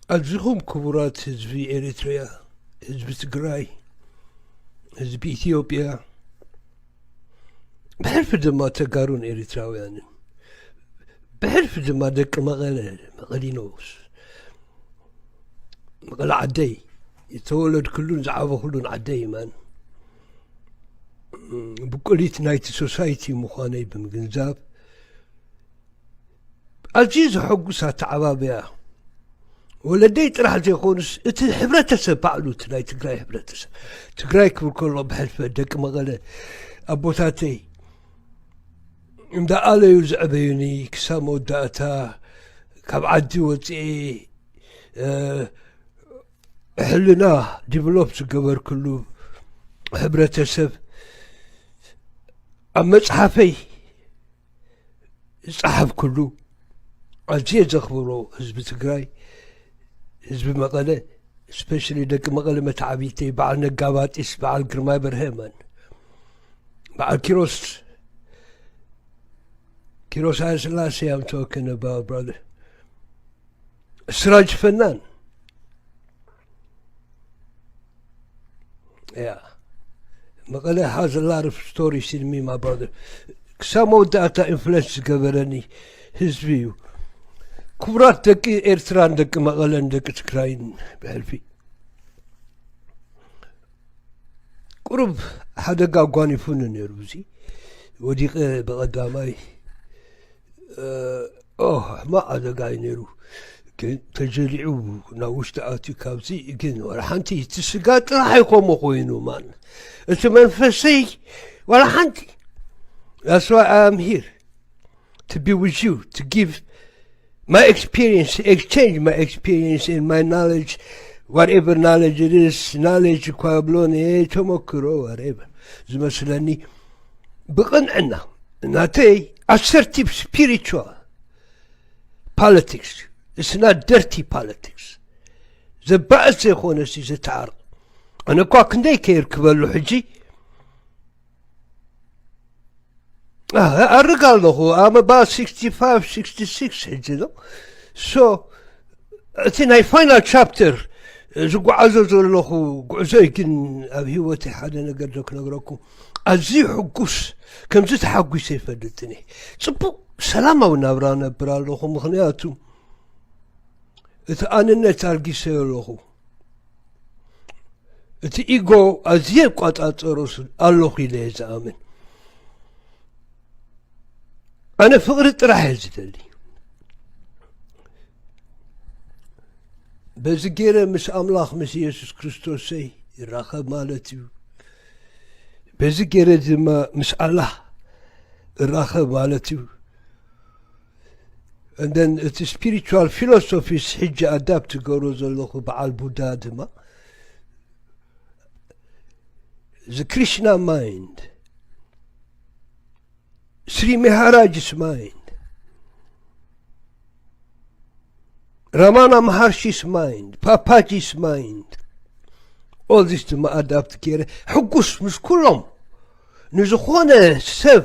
ኣዚኹም ክቡራት ህዝቢ ኤሪትርያ፣ ህዝቢ ትግራይ፣ ህዝቢ ኢትዮጵያ፣ ብሕልፊ ድማ ተጋሩን ኤሪትራውያንን፣ ብሕልፊ ድማ ደቂ መቐለ፣ መቐሊኖስ፣ መቐለ ዓደይ፣ ዝተወለድኩሉን ዝዓበኹሉን ዓደይ እማን። ብቁሊት ናይቲ ሶሳይቲ ምዃነይ ብምግንዛብ፣ ኣዝዩ ዘሐጉስ ኣተዓባብያ። ወለደይ ጥራሕ ዘይኮኑስ፣ እቲ ሕብረተሰብ ባዕሉ፣ እቲ ናይ ትግራይ ሕብረተሰብ፣ ትግራይ ክብል ከሎ ብሕልፈ ደቂ መቐለ ኣቦታተይ እንዳኣለዩ ዘዕበዩኒ፣ ክሳብ መወዳእታ ካብ ዓዲ ወፅኤ፣ እ፣ ሕልና ዲቨሎፕ ዝገበርክሉ ሕብረተሰብ፣ ኣብ መፅሓፈይ ዝፀሓፍኩሉ፣ ኣዝየ ዘኽብሮ ህዝቢ ትግራይ፣ ህዝቢ መቐለ፣ ስፔሻሊ ደቂ መቐለ መተዓቢተይ፣ በዓል ነጋ ባጢስ፣ በዓል ግርማይ በርሀ፣ ማን፣ በዓል ኪሮስ፣ ኪሮስ ሃይለስላሴ፣ I'm talking about, brother. ስራጅ ፈናን። ያ፣ መቐለ has a lot of stories in me, my brother. ክሳብ መወዳእታ ኢንፍሉዌንስ ዝገበረኒ ህዝቢ እዩ። ክቡራት ደቂ ኤርትራን ደቂ መቐለን ደቂ ትግራይን፣ ብሕልፊ ቁሩብ ሓደጋ ኣጓኒፉኒ ነይሩ። እዚ ወዲቐ ብቐዳማይ፣ እ፣ ኦ፣ ሕማቕ ሓደጋ እዩ ነይሩ። ግን ተጀሊዑ ናብ ውሽጢ ኣትዩ፣ ካብዚ ግን ዋላ ሓንቲ፣ እቲ ስጋ ጥራሕ ኣይኮሞ ኮይኑ፣ ማን፣ እቲ መንፈሰይ ዋላ ሓንቲ። That's why I am here, to be with you, to give my experience, exchange my experience and my knowledge, whatever knowledge it is, knowledge እኳ ብሎ፣ ተመክሮ፣ whatever ዝመስለኒ፣ ብቕንዕና፣ ናተይ ኣሰርቲቭ ስፒሪቹዋል ፖለቲክስ፣ it's not dirty politics። ዘባእስ ዘይኮነ ሲ ዝተዓርቕ። ኣነ እኳ ክንደይ ከየርክበሉ ሕጂ፣ ኣ-፣ ኣርግ ኣለኹ። I'm about sixty-five, sixty-six ሕጂ ነው። So፣ እቲ ናይ ፋይናል ቻፕተር ዝጓዓዞ ዘለኹ ጉዕዞይ ግን፣ ኣብ ህይወተይ ሓደ ነገር ዶ ክነግረኩም። ኣዝዩ ሕጉስ፣ ከምዚ ተሓጒሰ ይፈልጥን እየ። ጽቡቕ ሰላማዊ ናብራ ነብር ኣለኹ፣ ምኽንያቱ እቲ ኣንነት ኣልጊሰዮ ኣለኹ። እቲ ኢጎ ኣዝየ እቋጻጸሮ ስ-፣ ኣለኹ ኢለ እየ ዝኣምን። ኣነ ፍቕሪ ጥራሕ እየ ዝደሊ። በዚ ገይረ ምስ ኣምላኽ፣ ምስ ኢየሱስ ክርስቶሰይ ይራኸብ ማለት እዩ። በዚ ገይረ ድማ ምስ ኣላህ እራኸብ ማለት እዩ። And then እቲ ስፒሪቹዋል ፊሎሶፊስ ሕጂ ኣዳፕት ዝገብሮ ዘለኹ በዓል ቡዳ ድማ፣ the Krishna mind, Sri Maharaj's mind, Ramana Maharshi's mind, Papaji's mind, all this ድማ ኣዳፕት ገይረ ሕጉስ ምስ ኩሎም፣ ንዝኾነ ሰብ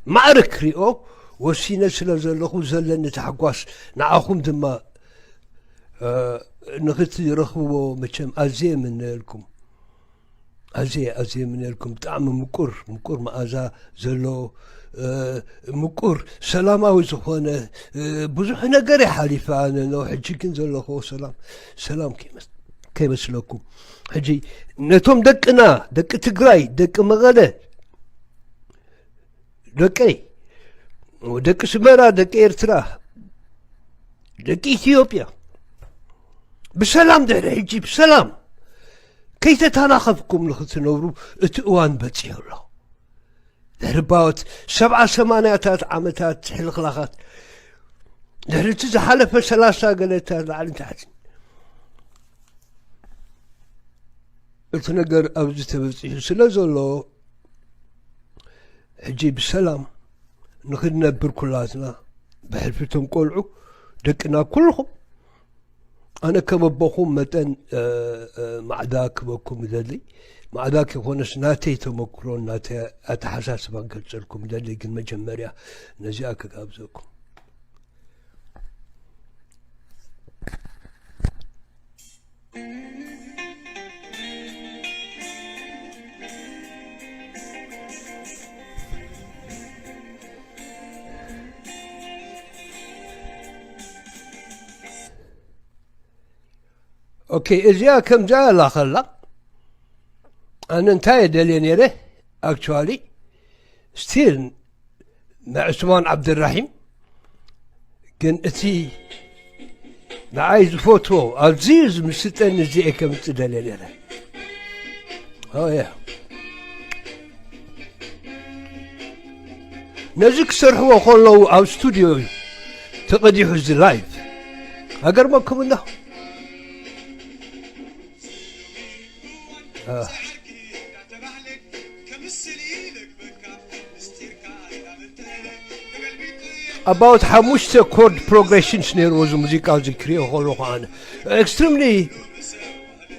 ማዕረ ክሪኦ ወሲነ ስለ ዘለኹ፣ ዘለኒ ታሕጓስ ንዓኹም ድማ፣ እ፣ ንኽትረኽብዎ መቸም ኣዝየ እምነየልኩም። ኣዝየ፣ ኣዝየ እምነየልኩም። ብጣዕሚ ምቁር፣ ምቁር መኣዛ ዘሎ፣ እ፣ ምቁር ሰላማዊ ዝኾነ፣ እ፣ ብዙሕ ነገር እየ ሓሊፈ ኣነ፣ ኖ፣ ሕጂ ግን ዘለኹዎ ሰላም፣ ሰላም ከይመስ-፣ ከይመስለኩም። ሕጂ ነቶም ደቅና፣ ደቂ ትግራይ፣ ደቂ መቐለ፣ ደቀይ፣ ደቂ ስመራ፣ ደቂ ኤርትራ፣ ደቂ ኢትዮጵያ፣ ብሰላም ድሕሪ ሕጂ ብሰላም ከይተተናኸፍኩም ንኽትነብሩ እቲ እዋን በጺሑ ኣሎ። ድሕሪ ባወት ሰብዓ ሰማንያታት ዓመታት ሕልኽላኻት፣ ድሕሪ እቲ ዝሓለፈ ሰላሳ ገለታት ላዕልን ታሕትን፣ እቲ ነገር ኣብዚ ተበጺሑ ስለ ዘሎ፣ ሕጂ ብሰላም ንኽንነብር ኩላትና፣ ብሕልፊ እቶም ቆልዑ፣ ደቅና፣ ኩልኹም፣ ኣነ ከም ኣቦኹም መጠን፣ እ፣ እ፣ ማዕዳ ክበኩም ይደሊ። ማዕዳ ከይኮነስ ናተይ ተመክሮን ናተይ ኣተሓሳስባን ገልጸልኩም ይደሊ። ግን መጀመርያ ነዚኣ ክጋብዘኩም። ኦኬ፣ እዚኣ ከምዚኣ ኣላ ከላ፣ ኣነ እንታይ እየ ደልየ ነይረ? ኣክቹዋሊ፣ ስቲል ንዑስማን ዓብደራሒም፣ ግን እቲ ንዓይ ዝፈትዎ፣ ኣዝዩ ዝምስጠኒ፣ እዚ እየ ከምጽእ ደልየ ነይረ። ኦ፣ ያ። ነዚ ክሰርሕዎ ከለዉ ኣብ ስቱድዮ እዩ ተቐዲሑ፣ እዚ ላይቭ። ኣገርመኩም እንዶ። አ። ኣባውት ሓሙሽተ ኮርድ ፕሮግሬሽንስ ነይርዎ እዚ ሙዚቃ፣ እዚ ክሪኦ ከለኹ ኣነ። ኤክስትሪምሊ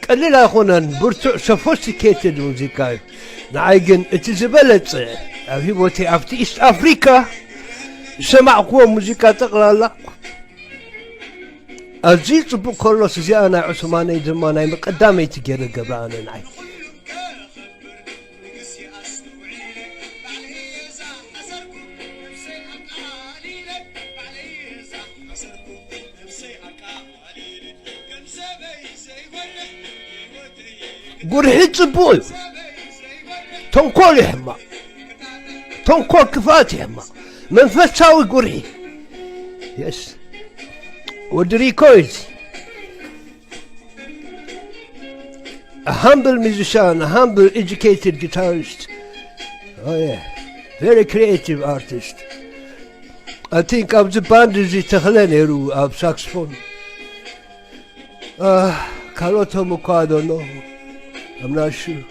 ቀሊል ኣይኮነን፣ ብርቱዕ ሶፎስቲኬትድ ሙዚቃ እዩ። ንዓይ ግን እቲ ዝበለጸ ኣብ ህይወተይ ኣብቲ ኢስት ኣፍሪካ ዝሰማዕክዎ ሙዚቃ ጠቕላላ ኣዝዩ ጽቡቕ ከሎስ፣ እዚኣ ናይ ዑስማነይ ድማ ናይ ቀዳመይቲ ገይረ ገብራ ኣነ ንዓይ። ጉርሒ ጽቡቕ እዩ። ተንኮል እዩ ሕማቕ። ተንኮል ክፍኣት እዩ ሕማቕ። መንፈሳዊ ጉርሒ። የስ። ወዲ ሪኮ እዩ። A humble musician, a humble educated guitarist. Oh yeah. Very creative artist. I think ኣብዚ ባንድ እዚ ተኽለ ነይሩ ኣብ ሳክስፎን። ካልኦቶም እኳ፣ I don't know. I'm not sure.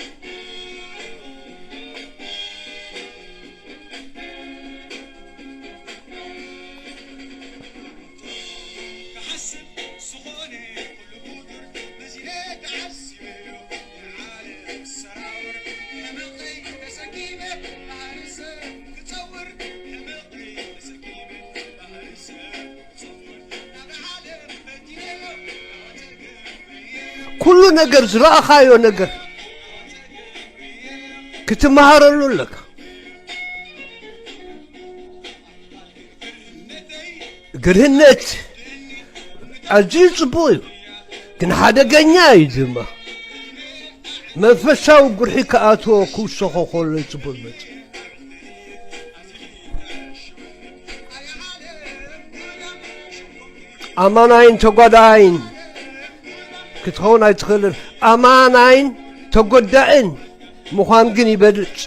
ኩሉ ነገር፣ ዝረኣኻዮ ነገር ክትመሃረሉ ኣለካ። ግርህነት ኣዝዩ ጽቡቕ እዩ፣ ግን ሓደገኛ እዩ ድማ። መንፈሳዊ ጉርሒ ክኣትዎ ክውሰኾ ከሎ እዩ ጽቡቕ ዝመጽእ። ኣማናይን ተጓዳኣይን ክትኸውን ኣይትኽእልን። ኣማናይን ተጎዳእን ምዃን ግን ይበልጽ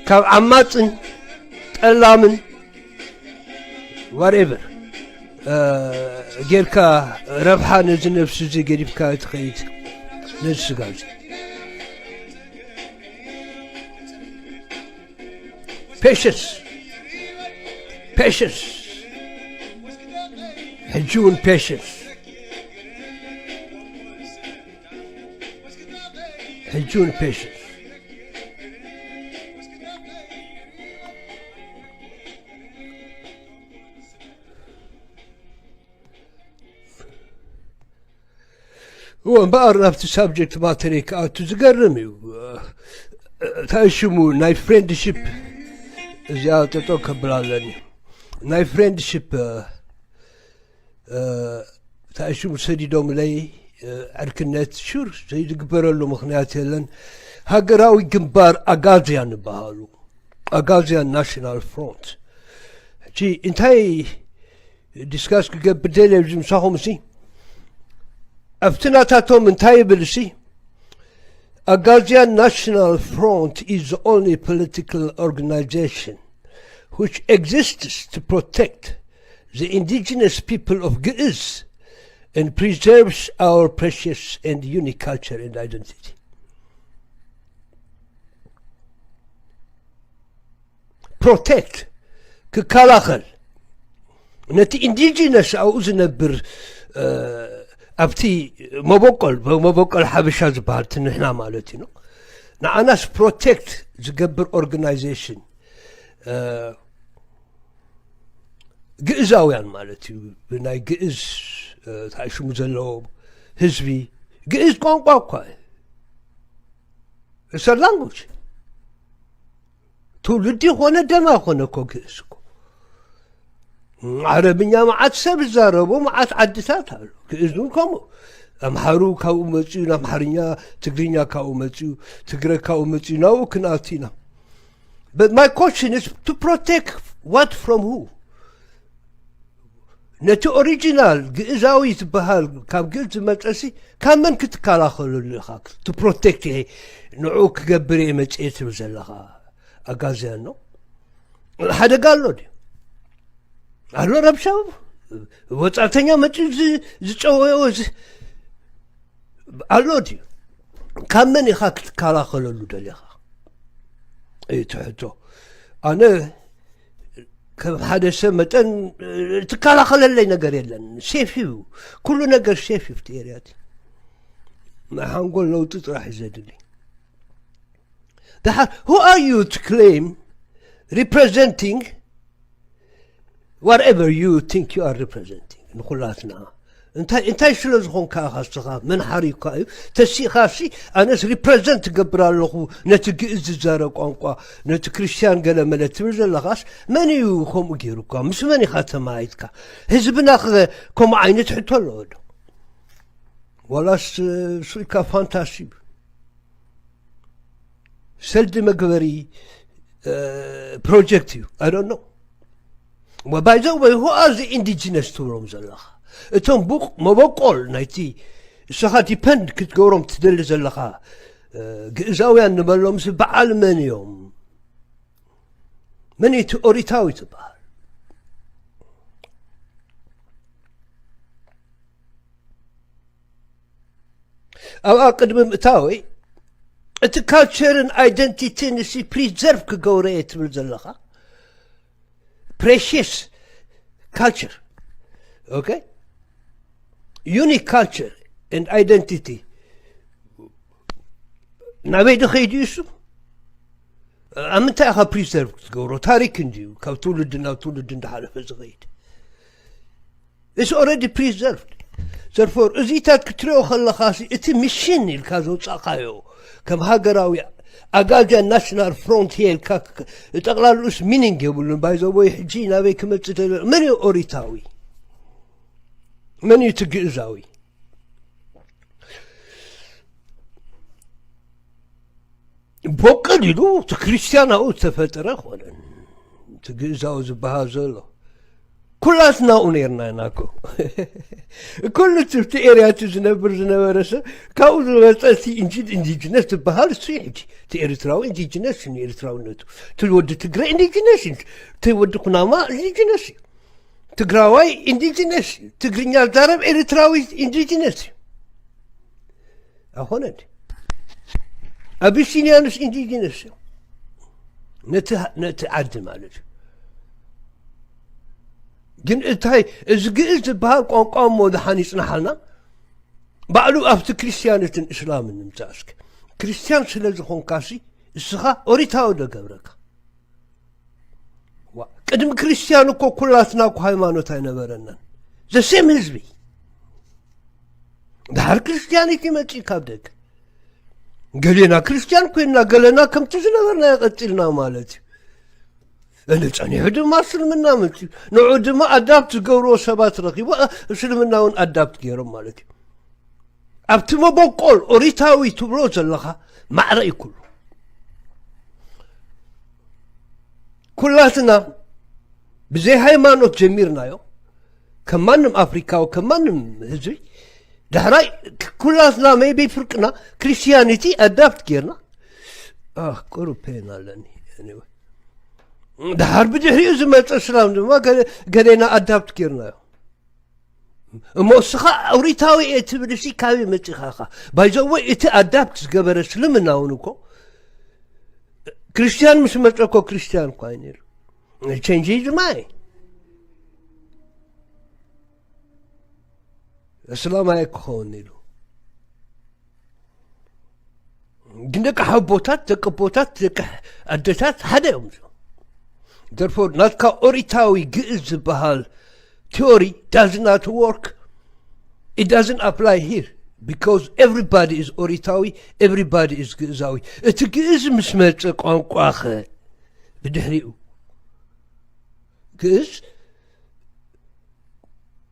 ካብ ዓማጽን ጠላምን ዋትኤቨር ጌርካ ረብሓ ነዚ ነፍሲ እዚ ገዲፍካ ትኸይድ፣ ነዚ ስጋ እዚ። ፔሽንስ፣ ፔሽንስ፣ ሕጂ እውን ፔሽንስ፣ ሕጂ እውን ፔሽንስ። እወ፣ እምበኣር ናብቲ ሳብጀክት ማተር ክኣቱ ዝገርም እዩ። እንታይ ሽሙ ናይ ፍሬንድሽፕ እዚኣ ጠጠው ከብል ኣለኒ። ናይ ፍሬንድሽፕ እንታይ ሽሙ ሰዲዶምለይ፣ ዕርክነት ሹር ዘይግበረሉ ምኽንያት የለን። ሃገራዊ ግንባር ኣጋዝያን ይበሃሉ። ኣጋዝያን ናሽናል ፍሮንት። ሕጂ እንታይ ዲስካስ ክገብር ደልየ ኣብዚ ምሳኹም እሲ፣ ኣብቲ ናታቶም እንታይ ይብል እሲ? Agazian National Front is the only political organization which exists to protect the indigenous people of ግእዝ and preserves our precious and unique culture and identity. ፕሮቴክት፣ ክከላኸል፣ ነቲ ኢንዲጂነስ ኣብኡ ዝነብር፣ ኣብቲ መበቆል፣ መበቆል ሓበሻ ዝበሃል እቲ ንሕና ማለት እዩ፣ ንዓናስ ፕሮቴክት ዝገብር ኦርጋናይዜሽን ግእዛውያን ማለት እዩ። ብናይ ግእዝ እንታይ ሽሙ ዘለዎ ህዝቢ፣ ግእዝ ቋንቋ እኳ እዩ። It's a language. ትውልዲ ኾነ ደማ ኾነ እኮ ግእዝ እኮ። ዓረብኛ መዓት ሰብ ዝዛረቡ መዓት ዓድታት ኣሎ። ግእዝ እውን ከምኡ። ኣምሓሩ ካብኡ መፅኡ፣ ንኣምሓርኛ፣ ትግርኛ ካብኡ መፅኡ፣ ትግረ ካብኡ መፅኡ፣ ናብኡ ክንኣቱ ኢና። But my question is to protect what from who? ነቲ ኦሪጂናል ግእዛዊ ዝበሃል ካብ ግእዝ ዝመፀሲ ካብ መን ክትከላኸለሉ ኢኻ? To protect እየ፣ ንዕኡ ክገብር እየ መፅኤ ትብል ዘለኻ ኣጋዝያን ነው። ሓደጋ ኣሎ ድዩ? ኣሎ ረብሻ? ወፃእተኛ መፂኡ ዝ-፣ ዝጨወዮ ዝ-፣ ኣሎ ድዩ? ካብ መን ኢኻ ክትከላኸለሉ ደሊኻ? እዩ እቲ ሕቶ። ኣነ ከም ሓደ ሰብ መጠን፣ እ፣ ትከላኸለለይ ነገር የለን። ሴፍ እዩ። ኩሉ ነገር ሴፍ እዩ ኣብቲ ኤርያ እቲ። ናይ ሓንጎል ለውጢ ጥራሕ እዩ ዘድሊ። ደሓር፣ who are you to claim representing whatever you think you are representing? ንኹላትና እንታይ፣ እንታይ ስለ ዝኾንካ ኢኻ እስኻ? መን ሓሪካ እዩ? ተሲእኻሲ፣ ኣነስ ሪፕሬዘንት ትገብር ኣለኹ ነቲ ግእዝ ዝዛረብ ቋንቋ፣ ነቲ ክርስትያን ገለ መለ ትብል ዘለኻስ፣ መን እዩ ከምኡ ገይሩካ? ምስ መን ኢኻ ተማይትካ? ህዝብና ኸ ከምኡ ዓይነት ሕቶ ኣለዎ ዶ? ዋላስ፣ እ፣ እሱ ኢልካ ፋንታሲ እዩ? ሰልዲ መግበሪ፣ እ፣ ፕሮጀክት እዩ። I don't know። By the way, who are the indigenous ትብሎም ዘለኻ? እቶም ቡቕ መበቆል ናይቲ እስኻ ዲፐንድ ክትገብሮም ትደሊ ዘለኻ፣ እ፣ ግእዛውያን ንበሎምሲ በዓል መን እዮም? መን እዩ እቲ ኦሪታዊ ትበሃል? ኣብኣ ቅድሚ ምእታወይ፣ እቲ ካልቸርን ኣይደንቲቲን ንሲ ፕሪዘርቭ ክገብሮ እየ ትብል ዘለኻ፣ ፕሬሽስ ካልቸር፣ ኦኬ፣ ዩኒክ ካልቸር ኤንድ ኣይደንቲቲ ናበይ ዶ ከይዱ እዩ እሱ? ኣብ ምንታይ ኢኻ ፕሪዘርቭ ክትገብሮ? ታሪክ እንድዩ ካብ ትውልዲ ናብ ትውልዲ እንዳሓለፈ ዝኸይድ። It's already preserved. Therefore እዚታት ክትሪኦ ከለኻ ሲ፣ እቲ ሚሽን ኢልካ ዘውፃእካዮ ከም ሃገራዊ ኣጋዚያን ናሽናል ፍሮንት ኢልካ ክ-፣ ጠቕላልኡስ ሚኒንግ የብሉን። ባይዘወይ ሕጂ ናበይ ክመፅእ ደለ፣ መን እዩ ኦሪታዊ? መን እዩ እቲ ግእዛዊ? ቦቅል ኢሉ እቲ ክርስትያናኡ ዝተፈጠረ ኣይኮነን። እቲ ግእዛዊ ዝበሃል ዘሎ ኩላትናኡ ነርና ኢና እኮ። ኩሉ እቲ ኣብቲ ኤርያ እቲ ዝነብር ዝነበረ ሰብ ካብኡ ዝመፀ እቲ ኢንጂ-፣ ኢንዲጅነስ ዝበሃል እሱ እዩ። ሕጂ እቲ ኤርትራዊ ኢንዲጅነስ እዩ ንኤርትራውነቱ። እቲ ወዲ ትግረ ኢንዲጅነስ እዩ። እቲ ወዲ ኩናማ ኢንዲጅነስ እዩ። ትግራዋይ ኢንዲጂነስ እዩ። ትግርኛ ዛረብ ኤርትራዊ ኢንዲጂነስ እዩ። ኣኾነ እንዲ ኣቢሲኒያንስ ኢንዲጂነስ እዩ። ነቲ፣ ነቲ ዓዲ ማለት እዩ። ግን እንታይ እዚ ግእዝ ዝበሃል ቋንቋ እሞ ድሓን ይጽናሓልና? ባዕሉ ኣብቲ ክርስትያነትን እስላምን ንምጻእ እስኪ። ክርስትያን ስለ ዝኾንካሲ እስኻ ኦሪታዊ ዶ ገብረካ? ዋ፣ ቅድሚ ክርስትያን እኮ ኩላትና እኮ ሃይማኖት ኣይነበረናን። ዘሴም ህዝቢ። ድሓር ክርስትያኒቲ መጺእ ካብ ደገ። ገሌና ክርስትያን ኮይንና፣ ገለና ከምቲ ዝነበርና ቀጺልና ማለት እዩ። እነ ጸኒሑ ድማ እስልምና መጺኡ። ንዑ ድማ ኣዳፕት ዝገብርዎ ሰባት ረኺቡ፣ እ፣ እስልምና እውን ኣዳፕት ገይሮም ማለት እዩ። ኣብቲ መበቆል ኦሪታዊ ትብሎ ዘለኻ ማዕረ እዩ ኩሉ። ኩላትና ብዘይ ሃይማኖት ጀሚርናዮ፣ ከም ማንም ኣፍሪካዊ፣ ከም ማንም ህዝቢ። ዳሕራይ ኩላትና ሜይቢ ፍርቅና ክርስቲያኒቲ ኣዳፕት ጌርና። ኣህ፣ ቁሩብ ፔን ኣለኒ። ኤኒወይ። ድሓር ብድሕሪኡ ዝመፀ እስላም ድማ ገለ-፣ ገሌና ኣዳፕት ጌርናዮ። እሞ እስኻ ኦሪታዊ እየ ትብል እሲ ካበይ መጺኻ ኢኻ? ባይ ዘ ወይ እቲ ኣዳፕት ዝገበረ እስልምና እውን እኮ ክርስትያን ምስ መጸ እኮ ክርስትያን እኮ እዩ ነይሩ። ቸንጅ ኢዝ ማይ እስላማይ ክኸውን ኢሉ። ግን ደቂ ሓቦታት፣ ደቂ ኣቦታት፣ ደቂ ኣደታት ሓደ እዮም እዚኦም። Therefore ናትካ ኦሪታዊ ግእዝ ዝበሃል theory does not work. It doesn't apply here because everybody is ኦሪታዊ, everybody is ግእዛዊ። እቲ ግእዝ ምስ መጸ ቋንቋኸ ብድሕሪኡ ግእዝ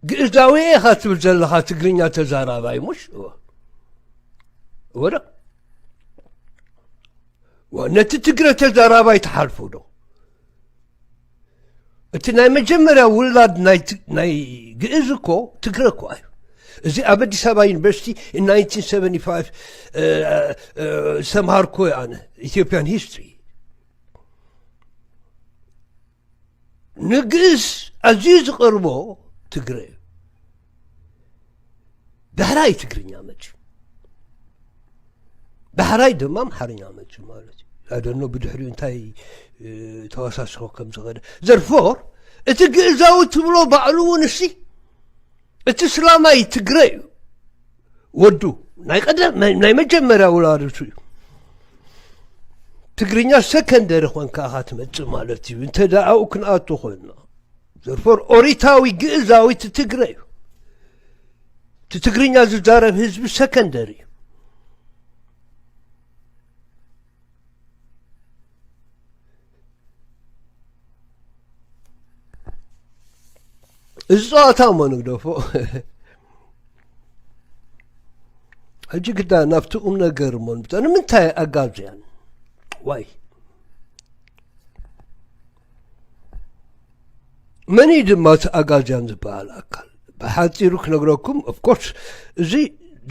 ግእዛዊ ኢኻ ትብል ዘለኻ ትግርኛ ተዛራባይ፣ ሙሽ? እወ። እወ ዶ? እወ፣ ነቲ ትግረ ተዛራባይ ትሓልፎ ዶ? እቲ ናይ መጀመርያ ውላድ ናይ ት-፣ ናይ ግእዝ እኮ ትግረ እኮ እዩ። እዚ ኣብ ኣዲስ ኣበባ ዩኒቨርሲቲ in nineteen seventy-five፣ እ፣ እ፣ ዝተምሃርኩ ኣነ፣ ኢትዮጵያን ሂስትሪ። ንግእዝ ኣዝዩ ዝቐርቦ ትግረ እዩ። ዳሕራይ ትግርኛ መፅዩ። ዳሕራይ ድማ ኣምሓርኛ መፅዩ ማለት እዩ። ኣደኖ ብድሕሪኡ እንታይ፣ እ፣ ተወሳስቦ ከም ዝኸደ። ዘርፎር እቲ ግእዛዊ ትብሎ ባዕሉ እውን እሲ እቲ ስላማይ ትግረ እዩ። ወዱ ናይ ቀደም፣ ናይ፣ ናይ መጀመርያ ውላድቱ እዩ። ትግርኛ ሰከንደሪ ኮንካ ኢኻ ትመጽእ ማለት እዩ። እንተ ደኣ ኣብኡ ክንኣቱ ኮይንና። ዘርፎር ኦሪታዊ ግእዛዊ እቲ ትግረ እዩ። እቲ ትግርኛ ዝዛረብ ህዝቢ ሰከንደሪ እዩ። እዚ ጸዋታ እሞ ንግደፎ። ሕጂ ግዳ ናብቲ ቁም ነገር እሞ ንምጻእ። ንምንታይ ኣጋዝያን? ዋይ? መን እዩ ድማ እቲ ኣጋዝያን ዝበሃል ኣካል? ብሓጺሩ ክነግረኩም፣ of course፣ እዚ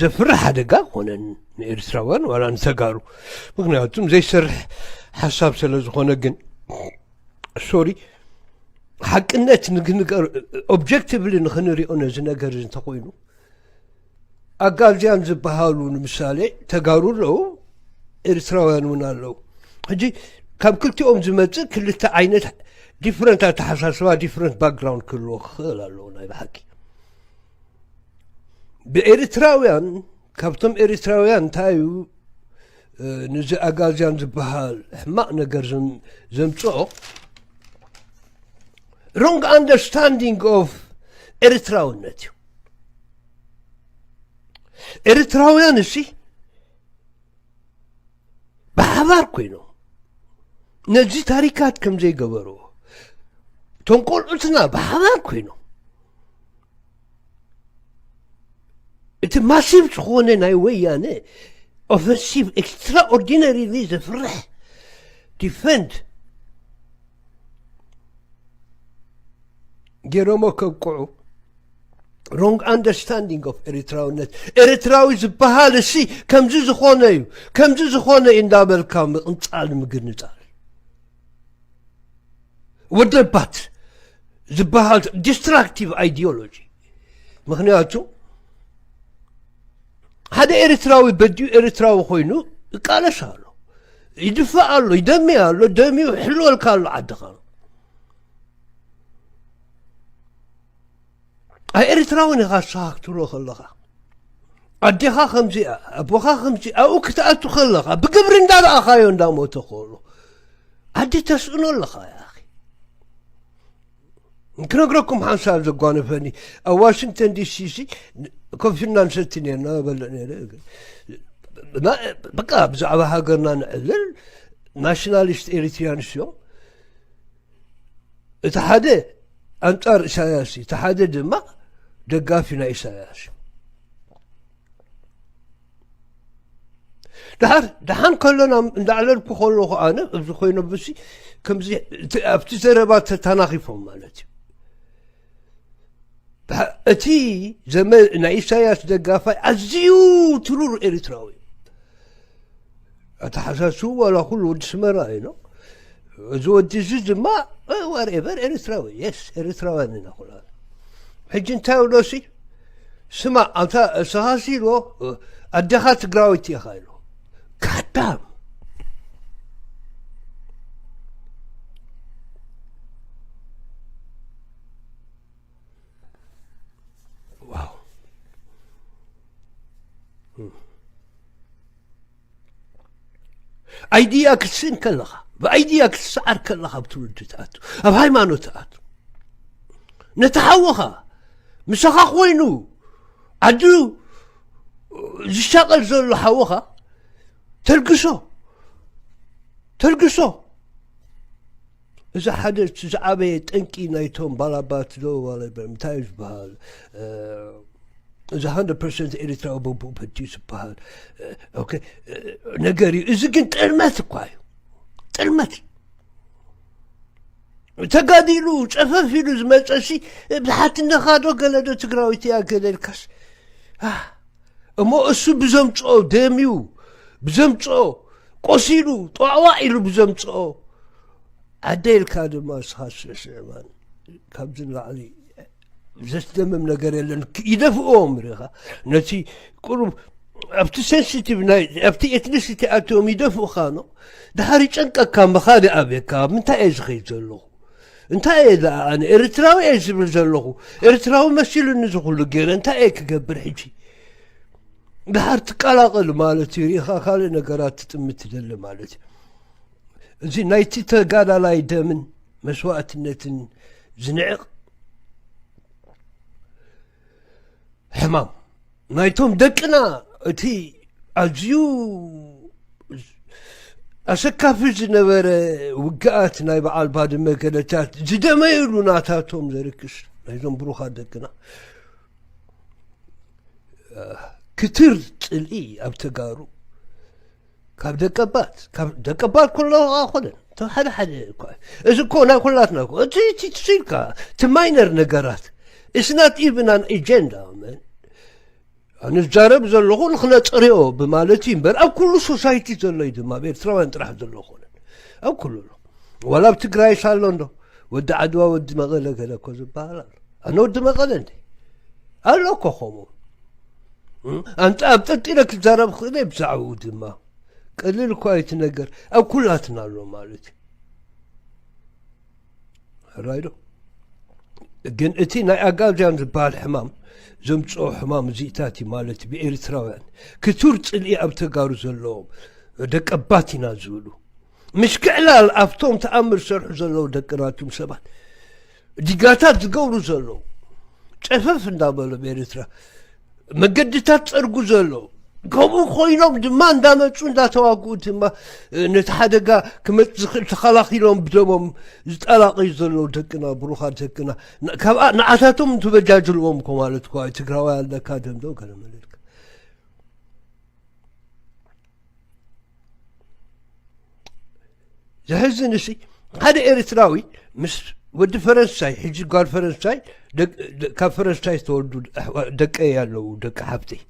ዘፍርሕ ሓደጋ ኮነን ንኤርትራውያን ዋላ ንተጋሩ። ምኽንያቱም ዘይሰርሕ ሓሳብ ስለ ዝኾነ። ግን ሶሪ፣ ሓቅነት ንግንገር፣ ኦብጀክቲቭሊ ንኽንሪኦ ነዚ ነገር እዚ እንተኾይኑ፣ ኣጋዝያን ዝበሃሉ ንምሳሌ ተጋሩ ኣለዉ፣ ኤርትራውያን እውን ኣለዉ። ሕጂ ካብ ክልቲኦም ዝመጽእ ክልተ ዓይነት ዲፍረንት ኣተሓሳስባ፣ ዲፍረንት ባክግራውንድ ክህልዎ ክኽእል ኣለዎ ናይ ብሓቂ። ብኤርትራውያን፣ ካብቶም ኤርትራውያን እንታይ እዩ፣ እ፣ ነዚ ኣጋዝያን ዝበሃል ሕማቕ ነገር ዘም-፣ ዘምጽኦ፣ ሮንግ ኣንደርስታንዲንግ ኦፍ ኤርትራውነት እዩ። ኤርትራውያን እሲ ብሓባር ኮይኖም ነዚ ታሪካት ከም ዘይገበርዎ፣ እቶም ቆልዑትና ብሓባር ኮይኖም እቲ ማሲቭ ዝኾነ ናይ ወያነ ኦፈንሲቭ ኤክስትራኦርዲነሪሊ ዘፍርሕ ዲፈንድ ገይሮሞ ከብቅዑ፣ ሮንግ ኣንደርስታንዲንግ ኦፍ ኤሪትራውነት። ኤሪትራዊ ዝበሃል እሲ ከምዚ ዝኾነ እዩ፣ ከምዚ ዝኾነ እዩ እንዳበልካ ምቕንጻል ምግንጻል። ወደባት ዝበሃል ዲስትራክቲቭ ኣይዲዮሎጂ። ምኽንያቱ ሓደ ኤርትራዊ በዲኡ ኤርትራዊ ኮይኑ ይቃለስ ኣሎ፣ ይድፋእ ኣሎ፣ ይደሚ ኣሎ፣ ደሚኡ ይሕልወልካ ኣሎ ዓድኻ። ኣይ ኤርትራውን ኢኻ ንስኻ ክትብሎ ከለኻ፣ ኣዴኻ ከምዚኣ፣ ኣቦኻ ከምዚ፣ ኣብኡ ክትኣቱ ከለኻ፣ ብግብሪ እንዳረኣኻዮ እንዳሞተ ከሎ፣ ዓዲ ተስእኖ ኣለኻ፣ ያ ኣኺ። ክነግረኩም ሓንሳብ ዘጓነፈኒ፣ ኣብ ዋሽንግተን ዲሲ ሲ ኮፍ ኢልና ንሰቲ ነርና፣ በልዕ ነይረ። ና-፣ በቃ ብዛዕባ ሃገርና ንዕልል፣ ናሽናሊስት ኤሪትሪያንስ እዮም። እቲ ሓደ ኣንጻር ኢሳያስ እዩ፣ እቲ ሓደ ድማ ደጋፊ ናይ ኢሳያስ እዩ። ድሓር፣ ደሓን ከለና እንዳዕለልኩ ከለኹ ኣነ፣ ኣብዚ ኮይኖ ብሲ፣ ከምዚ፣ እቲ፣ ኣብቲ ዘረባ ተተናኺፎም ማለት እዩ። ድሓር፣ እቲ ዘመ-፣ ናይ ኢሳያስ ደጋፋይ ኣዝዩ ትሩር ኤሪትራዊ እዩ። ኣተሓሳስቡ ዋላ ኩሉ ወዲ ስመራ እዩ፣ ኖ? እዚ ወዲ እዚ ድማ፣ እ፣ ዋትኤቨር፣ ኤርትራዊ፣ የስ፣ ኤርትራውያን ኢና ኩላና። ሕጂ እንታይ ኢሎሲ? ስማ፣ ኣንታ፣ እስኻሲ ኢልዎ፣ እ፣ ኣዴኻ ትግራወይቲ ኢኻ ኢልዎ። ጋዳም። ዋው። እም። ኣይድያ ክትስእን ከለኻ፣ ብኣይድያ ክትሰዓር ከለኻ፣ ኣብ ትውልዲ ትኣቱ፣ ኣብ ሃይማኖት ትኣቱ። ነቲ ሓወኻ፣ ምሳኻ ኮይኑ፣ ዓዱ ዝሻቐል ዘሎ ሓወኻ፣ ተልግሶ፣ ተልግሶ። እዚ ሓደ እቲ ዝዓበየ ጠንቂ ናይቶም ባላባት ዶ ዋለበር እንታይ እዩ ዝበሃል? እዚ ሓደ ፐርሰንት ኤርትራዊ በብኡ ፈትዩ ዝበሃል። ኦኬ፣ ነገር እዩ። እዚ ግን ጥልመት እኳ እዩ። ጥልመት እዩ። ተጋዲሉ ጨፈፍ ኢሉ ዝመፀሲ ብሓትነኻ ዶ ገለ ዶ ትግራዊት እያ ገለ ኢልካስ እሞ እሱ ብዘምፅኦ ደም እዩ። ብዘምፅኦ ቆሲሉ ጠዋዕዋዕ ኢሉ ብዘምፅኦ ዓደ ኢልካ ድማ ስኻ ስዕስዕማን ካብዚ ንላዕሊ ዘስደምም ነገር የለን። ይደፍእዎም ርኢኻ ነቲ ቁሩብ ኣብቲ ሴንሲቲቭ ናይ ኣብቲ ኤትኒሲቲ ኣትዮም ይደፍኡኻ ኖ ድሓር ይጨንቀካ። መኻዲ ኣብየካ ምንታይ እየ ዝኸይድ ዘለኹ እንታይ እየ ደኣ ኣነ ኤርትራዊ እየ ዝብል ዘለኹ? ኤርትራዊ መሲሉኒ ዝኹሉ ገይረ እንታይ እየ ክገብር ሕጂ? ድሓር ትቀላቐል ማለት እዩ። ርኢኻ ካልእ ነገራት ትጥምት ትደሊ ማለት እዩ። እዚ ናይቲ ተጋዳላይ ደምን መስዋእትነትን ዝንዕቕ ሕማም ናይቶም ደቅና እቲ ኣዝዩ ኣሰካፊ ዝነበረ ውግኣት ናይ በዓል ባድመ ገለታት ዝደመዩሉ ናታቶም ዘርክስ ናይዞም ብሩኻት ደቅና ክትር ጽልኢ ኣብ ተጋሩ ካብ ደቀባት ካብ ደቀባት ኩሎ ኣይኮነን። እቶም ሓደ ሓደ እኳ እዚ እኮ ናይ ኩላትና እኮ እቲ እቲ ትስኢልካ እቲ ማይነር ነገራት it's not even an agenda man። ኣነ ዝዛረብ ዘለኹ ንክነፅርዮ ብማለት እዩ እምበር ኣብ ኩሉ ሶሳይቲ ዘሎ እዩ ድማ ኣብ ኤርትራውያን ጥራሕ ዘሎ ኣይኮነን። ኣብ ኩሉ ኣሎ ዋላ ኣብ ትግራይስ ኣሎ እንዶ ወዲ ዓድዋ ወዲ መቐለ ገለ እኮ ዝበሃል ኣሎ። ኣነ ወዲ መቐለ እንደ ኣሎ እኮ ከምኡ ኣንጣ ኣብ ጠጢረ ክዛረብ ክእለ ብዛዕባኡ ድማ ቀሊል እኳ እዩ እቲ ነገር ኣብ ኩላትና ኣሎ ማለት እዩ። ሕራይ ዶ ግን እቲ ናይ ኣጋዚያን ዝበሃል ሕማም ዘምፅኦ ሕማም እዚኢታት እዩ ማለት ብኤርትራውያን ክቱር ፅልኢ ኣብ ተጋሩ ዘለዎም ደቀባት ኢና ዝብሉ ምሽ ክዕላል ኣብቶም ተኣምር ዝሰርሑ ዘለዉ ደቅናቱም ሰባት ዲጋታት ዝገብሩ ዘለዉ ጨፈፍ እንዳበሉ ብኤርትራ መገድታት ጸርጉ ዘሎ ከምኡ ኮይኖም ድማ እንዳመፁ እንዳተዋግኡ ድማ ነቲ ሓደጋ ክመፅ ዝኽእል ተኸላኺሎም ብደሞም ዝጠላቐዩ ዘለዉ ደቅና ብሩኻት ደቅና ንዓታቶም እንትበጃጅልዎም እኮ ማለት እኮ ትግራዋይ ኣለካ ደምዶ ገለመለልካ ዘሕዝን እሲ ሓደ ኤርትራዊ ምስ ወዲ ፈረንሳይ ሕጂ ጓል ፈረንሳይ ካብ ፈረንሳይ ዝተወልዱ ደቀይ ኣለዉ ደቂ ሓብተይ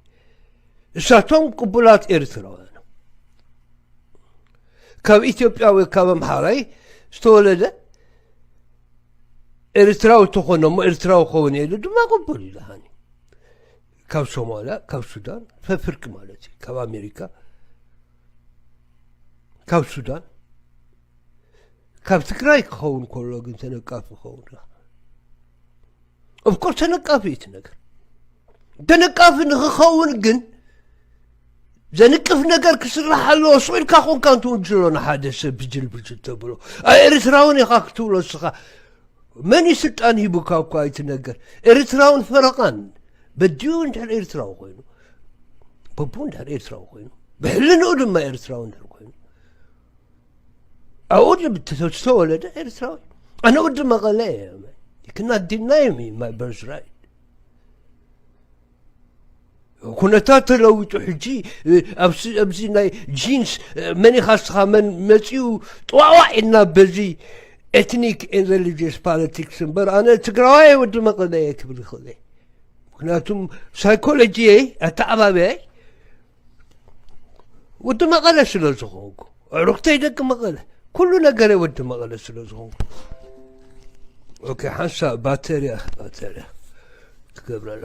እሳቶም ቅቡላት ኤርትራውያን ካብ ኢትዮጵያ ወይ ካብ ኣምሓራይ ዝተወለደ ኤርትራዊ ተኾነ እሞ ኤርትራዊ ኸውን የለ ድማ ቅቡል ኢለሃኒ ካብ ሶማልያ ካብ ሱዳን ፈፍርቂ ማለት እዩ ካብ ኣሜሪካ ካብ ሱዳን ካብ ትግራይ ክኸውን ከሎ ግን ተነቃፊ ክኸውን ኦፍኮርስ ተነቃፊ እዩ እቲ ነገር ተነቃፊ ንክኸውን ግን ዘንቅፍ ነገር ክስራሕ ኣለዎ ስቕ ኢልካ ኮንካ እንትውንጅሎ ንሓደ ሰብ ብጅል ብጅል ተብሎ ኣብ ኤርትራውን ኢኻ ክትብሎ እስኻ መን እዩ ስልጣን ሂቡካ እኳ ኣይትነገር ኤርትራውን ፈረቓን በዲኡ እንድሕር ኤርትራዊ ኮይኑ በቡ እንድሕር ኤርትራዊ ኮይኑ ብሕልንኡ ድማ ኤርትራዊ እንድሕር ኮይኑ ኣብኡ ዝተወለደ ኤርትራዊ ኣነ ወዲ መቐለ እየ ክና ዲናይ my birthright ኩነታት ተለዊጡ ሕጂ ኣብዚ ናይ ጂንስ መን ኢኻ ስኻ መን መፂኡ ጥዋዕዋዕ ኢልና በዚ ethnic and religious politics እምበር ኣነ ትግራዋይ ወዲ መቐለ እየ ክብል ይኽእል ምክንያቱም ሳይኮሎጂየይ ኣተዓባብያይ ወዲ መቐለ ስለ ዝኾንኩ ኣዕሩኽተይ ደቂ መቐለ ኩሉ ነገረይ ወዲ መቐለ ስለ ዝኾንኩ ኦኬ ሓንሳብ ባተርያ ባተርያ ትገብረላ